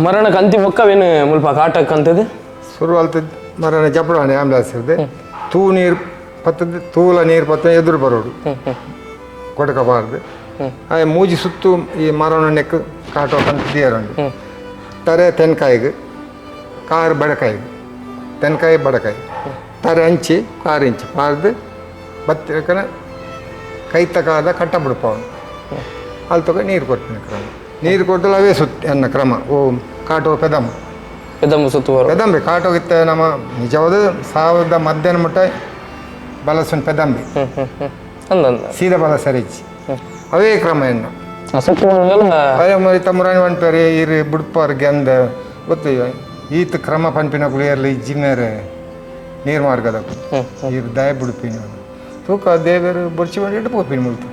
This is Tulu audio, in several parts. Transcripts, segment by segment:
ಮರಣ ಕಂತಿ ಬೊಕ್ಕವೇನು ಮುಲ್ಪ ಕಾಟಕ್ ಅಂತದು ಸುರುವಲ್ತ ಮರಣ ಜಪಡಾಣೆ ಆಂಬುಲೆನ್ಸ್ ಇರ್ತದೆ. ತೂ ನೀರು ಪತ್ತದ ತೂಲ ನೀರು ಪತ್ತ ಎದುರು ಬರೋಡು ಕೊಡಕಬಾರ್ದು. ಆ ಮೂಜಿ ಸುತ್ತು ಈ ಮರಣ ನೆಕ್ ಕಾಟೋ ಕಂತ ದಿಯರುಂಡು. ತರೆ ತೆನ್ಕಾಯಿಗೆ, ಕಾರು ಬಡಕಾಯಿಗೆ, ತೆನ್ಕಾಯಿ ಬಡಕಾಯಿ, ತರೆ ಅಂಚಿ ಕಾರು ಇಂಚಿ ಪಾರ್ದು ಬತ್ತಿರಕನ ಕೈತ ಕಾದ ಕಟ್ಟ ಬಿಡ್ಪವನು. ಅಲ್ಲಿ ತಗೋ ನೀರು ಕೊಡ್ತೀನಿ ಕ್ರಮ. ನೀರು ಕೊಟ್ಟಲು ಅವೇ ಸುತ್ತ ಎನ್ನ ಕ್ರಮ. ಓ ಕಾಟೋ ಪೆದಮ್ ಪೆದಮ್ಮ ಸುತ್ತು ಬರೋ ಪೆದಂಬಿ ಕಾಟೋಗಿತ್ತ ನಮ್ಮ ನಿಜವಾದ ಸಾವಿರದ ಮಧ್ಯಾಹ್ನ ಮುಟ್ಟ ಬಲಸುನ್ ಪೆದಂಬಿ. ಅಂದಂದ ಸೀದಾ ಬಲ ಸರಿಚಿ ಅವೇ ಕ್ರಮ ಎನ್ನ. ಸುತ್ತು ಬಂದಾಗಲ. ಅದೇ ಮರಿ ತಮ್ಮರಾಣಿ ಪನ್ಪೇರು ಇರು ಬುಡ್ಪಾರ್ ಗೆಂದ ಗೊತ್ತು. ಈತ ಕ್ರಮ ಪನ್ಪಿನ ಕುಳಿಯರ್ಲಿ ಇಜ್ಜಿ ಮೇರೆ ನೀರು ಮಾರ್ಗದ ಇರು ದಯ ಬುಡ್ಪಿನ ತೂಕ ದೇವರು ಬೊಡ್ಚಿ ಮಾಡಿ ಇಟ್ಟು ಪೋಪಿನ ಮುಲ್ತು.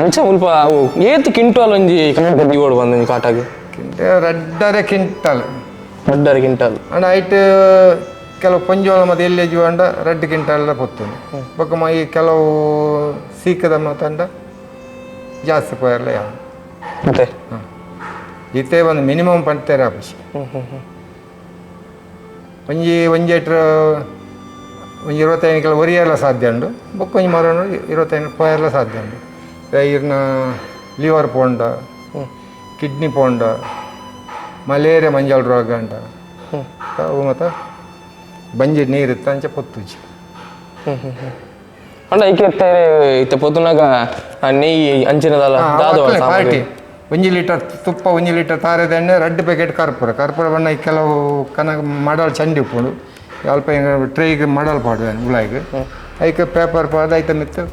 ಅಂಚ ಮುಲ್ಪ ಅವು ಏತ್ ಕಿಂಟಲ್ ಒಂಜಿ ಕಣಕ ದಿವೋಡು ಬಂದ ಕಾಟಾಗ? ಕಿಂಟ ರಡ್ಡರೆ ಕ್ವಿಂಟಲ್. ರಡ್ಡರೆ ಕ್ವಿಂಟಲ್. ಅಂಡ ಐಟ್ ಕೆಲವು ಪೊಂಜೋಳ ಮತ್ತು ಎಲ್ಲಿ ಜೀವಂಡ ರಡ್ಡು ಕ್ವಿಂಟಲ್ ಪೊತ್ತುಂಡು. ಬೊಕ್ಕ ಈ ಕೆಲವು ಸೀಕದ ಮತ್ತಂಡ ಜಾಸ್ತಿ ಪೋಯರ್ಲ ಯಾವ. ಮತ್ತೆ ಇತ್ತೆ ಒಂದು ಮಿನಿಮಮ್ ಪಂತೇರ ಆಪುಜಿ. ಒಂಜಿ ಒಂಜಿ ಎಟ್ರ ಒಂಜಿ 25 ಕಿಲೋ ಒರಿಯಲ್ಲ ಸಾಧ್ಯ ಉಂಡು. ಬೊಕ್ಕ ಒಂಜಿ ಮರಣ 25 ಪೋಯರ್ಲ ಸಾಧ್ಯ ಉಂಡು. ಇರ್ನ ಲಿವರ್ ಪೋಂಡ, ಕಿಡ್ನಿ ಪೋಂಡ, ಮಲೇರಿಯಾ ಮಂಜಲ್ ರೋಗ ಅಂಡ ಅವು ಮತ್ತು ಬಂಜಿ ನೀರು ಇತ್ತು ಅಂಚೆ ಪೊತ್ತುಜಿ. ಅಂಡ ಐಕೆ ಇತ್ತೆ ಪೊತ್ತುನಾಗ ಆ ನೆಯ್ಯಿ ಅಂಚಿನದಲ್ಲ ದಾದ? ಪಾರ್ಟಿ ಒಂಜಿ ಲೀಟರ್ ತುಪ್ಪ, ಒಂಜಿ ಲೀಟರ್ ತಾರೆದ ಎಣ್ಣೆ, ರಡ್ಡು ಪ್ಯಾಕೆಟ್ ಕರ್ಪೂರ. ಕರ್ಪೂರ ಬಣ್ಣ ಈ ಕೆಲವು ಕನಕ ಮಡಲ್ ಚಂಡಿ ಉಪ್ಪುಂಡು. ಅಲ್ಪ ಟ್ರೇಗೆ ಮಡಲ್ ಪಾಡುವೆ ಉಳಾಯಿಗೆ. ಐಕ್ ಪೇಪರ್ ಪಾದ ಐತ ಮಿತ್ತು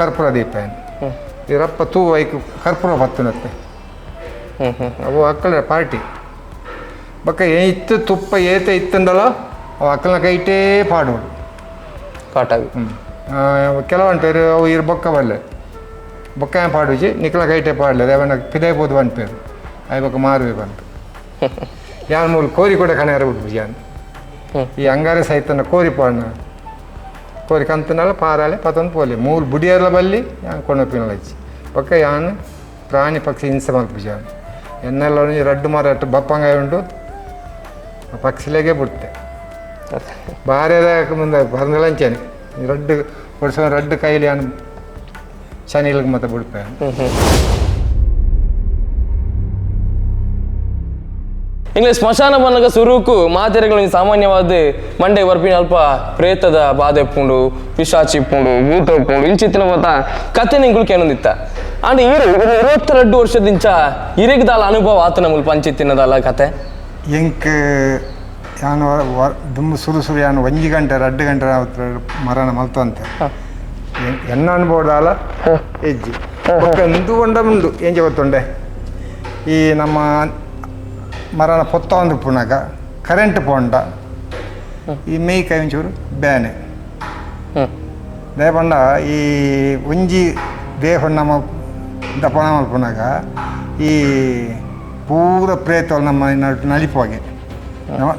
ಕರ್ಪೂರ ದೀಪ. ಈ ರಪ್ಪ ತೂ ಐಕ್ ಕರ್ಪೂರ ಬತ್ತುನತ್ತೆ. ಹ್ಮ್ ಹ್ಮ್ ಅವು ಅಕ್ಕಳ ಪಾರ್ಟಿ. ಬೊಕ್ಕ ಇತ್ತು ತುಪ್ಪ ಏತ ಇತ್ತಂದಲ್ಲ ಅವು ಅಕ್ಕನ ಕೈಟೇ ಪಾಡೋಡು. ಕಾಟಾಗ. ಕೆಲವು ಅವು ಇರು ಬೊಕ್ಕ ಬಲ್ಲೆ ಬೊಕ್ಕ ಪಾಡುಜಿ, ನಿಕ್ಲ ಕೈಟೆ ಪಾಡಲೆ ದೇವನ ಪಿದಾಯಿ ಪೋದು ಪನ್ಪೇರು. ಆಯ್ ಬೊಕ್ಕ ಮಾರುವೆ ಪನ್ಪೆ. ಯಾನ್ ಮೂಲು ಕೋರಿ ಕೂಡ ಕಣಾರ ಬಿಡ್ಪುಜಿ ಯಾನ್. ಈ ಅಂಗಾರೆ ಸೈತನ ಕೋರಿ ಪಾಡ್ನ ಕೋರಿ ಕಂತನಲ್ಲ ಪಾರಾಲೆ ಪತೊಂದು ಪೋಲಿ ಮೂಲು ಬುಡಿಯರ್ಲ ಬಲ್ಲಿ ಯಾನ್ ಕೊಂಡೋಪಿನಲ ಇಜ್ಜಿ. ಬೊಕ್ಕ ಯಾನ್ ಪ್ರಾಣಿ ಪಕ್ಷಿ ಹಿಂಸೆ ಮಲ್ಪುಜಿ ಯಾನ್. ಎನ್ನೆಲ್ಲ ಒಂಜಿ ರಡ್ಡು ಮರ ಅಟ್ಟು ಬಪ್ಪಂಗಾಯ ಉಂಟು, ಆ ಪಕ್ಷಿಲೆಗೆ ಬಿಡ್ತೆ. ಬಾರ್ಯದ ಮುಂದೆ ಪರಂದಲಂಚನೆ ರಡ್ಡು ಕೊಡ್ಸ ರಡ್ಡು ಕೈಲಿ ಯಾನ್ ಶನಿಲ್ಗೆ ಮತ್ತೆ ಬಿಡ್ಪೆ. ಇಂಗ್ಲೀಷ್ ಸ್ಮಶಾನ ಬಂದಾಗ ಸುರುಕು ಮಾತೆರೆಗಳು ಸಾಮಾನ್ಯವಾದ ಮಂಡೆ ಬರ್ಪಿನ ಅಲ್ಪ ಪ್ರೇತದ ಬಾಧೆ ಇಪ್ಪುಂಡು, ಪಿಶಾಚಿ ಇಪ್ಪುಂಡು, ಭೂತ ಇಪ್ಪುಂಡು, ಇಂಚಿತ್ತಿನ ಮತ್ತ ಕತೆ ನಿಂಗುಳು ಕೇನೊಂದಿತ್ತ. ಅಂಡ್ ಈರು 22 ವರ್ಷದಿಂಚ ಇರೆಗ್ ದಾಲ ಅನುಭವ ಆತನ ಮುಲ್ಪ ಅಂಚಿತ್ತಿನದಲ್ಲ ಕತೆ? ಎಂಕ್ ಯಾನ್ ದುಂಬು ಸುರು ಸುರು ಯಾನ್ ಒಂಜಿ ಗಂಟೆ ರಡ್ಡು ಗಂಟೆ ಮರಣ ಮಲ್ತಂತೆ. ಎನ್ನ ಅನುಭವ ದಾಲ ಹೆಜ್ಜಿ. ಬೊಕ್ಕ ಇಂದು ಉಂಡ ಉಂಡು ಎಂಚ ಗೊತ್ತುಂಡೆ, ಈ ನಮ್ಮ ಮರಣ ಪೊತ್ತ ಒಂದು ಪುನಗ ಕರೆಂಟ್ ಪೋಂಡ ಈ ಮೇಯ್ ಕೈ ಒಂಚೂರು ಬ್ಯಾನೆ. ದಯಪಂಡ ಈ ಒಂಜಿ ದೇಹ ನಮ್ಮ ದಪಣ ಮಲ್ಪುನಗ ಈ ಪೂರ ಪ್ರೇತ ನಮ್ಮ ನಲಿಪುವಾಗೆ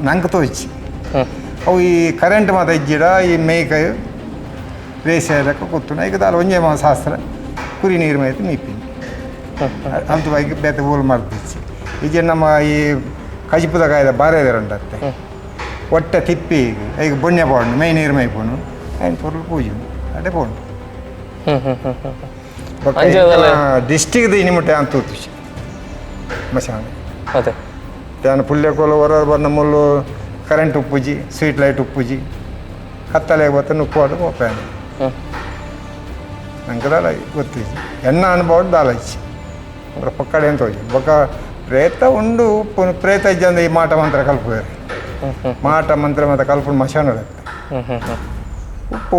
ನಂಗೆ ತೋಚಿ. ಅವು ಈ ಕರೆಂಟ್ ಮಾತ ಇಜ್ಜಿಡ ಈ ಮೇಯ್ ಕೈ ರೇಸ್ ಲೆಕ್ಕ ಕೊತ್ತುಂಡು. ಈಗ ದಾಲ ಒಂಜೇ ಶಾಸ್ತ್ರ ಕುರಿ ನೀರು ಮೈತು ಮೀಪಿನಿ ಅಲ್ತು ಬೈಕ್ ಬೇತೆ ಊರು ಮಾಡ್ತಿಚ್ಚಿ. ಈಜೆ ನಮ್ಮ ಈ ಕಜಿಪುದ ಕಾಯ್ದ ಬಾರೆ ಉಂಟತ್ತೆ ಒಟ್ಟೆ ತಿಪ್ಪಿ ಈಗ ಬೊಣ್ಯ ಪಾಡು ಮೈ ನೀರು ಮೈಪುನು ಐನ್ ಪೊರ್ಲು ಪೂಜೆ ಅಡೆ ಪೋಂಡು. ಹ್ಮ್ ಹ್ಮ್ ಹ್ಮ್ ಹ್ಮ್ ಅಂಚೆದಲ್ಲ? ಡಿಸ್ಟಿಕ್ದ ಇನಿಮುಟ್ಟೆ ಅಂತ ತೂತು ಮಶಾನ. ಮತ್ತೆ ದಾನ ಪುಲ್ಯಕೋಲ ಹೊರ ಬನ್ನ ಮುಲ್ಲು ಕರೆಂಟ್ ಉಪ್ಪುಜಿ, ಸ್ವೀಟ್ ಲೈಟ್ ಉಪ್ಪುಜಿ, ಕತ್ತಲೆ ಬತ್ತ ನುಪ್ಪು ಪೋಪೇನು. ನಂಗೆ ದಾಲ ಗೊತ್ತಿಜ್ಜಿ. ಎನ್ನ ಅನುಭವ ದಾಲ ಇಜ್ಜಿ. ಪಕ್ಕಡೆ ಅಂತ ಹೋಗಿ ಬೊಕ್ಕ ಪ್ರೇತ ಉಂಡು ಉಪ್ಪು ಪ್ರೇತ ಇಜ್ಜಂದ ಈ ಮಾಟ ಮಂತ್ರ ಕಲ್ಪುವೆರ್. ಮಾಟ ಮಂತ್ರ ಮಾತ ಕಲ್ಪುಂಡು ಮಶಾನ ಹ್ಮ್ ಹ್ಮ್ ಹ್ಮ್ ಉಪ್ಪು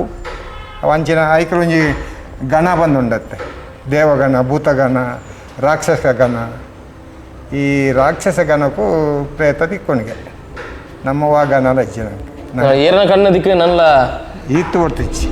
ಅವು ಅಂಚಿನ ಐಕಲ್ ಒಂಜಿ ಗಣ ಬಂದುಂಡತ್ತೆ, ದೇವಗಣ, ಭೂತಗಣ, ರಾಕ್ಷಸ ಗಣ. ಈ ರಾಕ್ಷಸ ಗಣಕ್ಕೂ ಪ್ರೇತ ತಿಕ್ಕೊಣಿಗೆ ನಮ್ಮ ವಾ ಗಣ ಅಜ್ಜಿ ನಂಗೆ. ಏರನ ಕಣ್ಣ ದಿಕ್ಕು ನಲ್ಲ ಈತ್ತು ಕೊಡ್ತಿಚ್ಚಿ.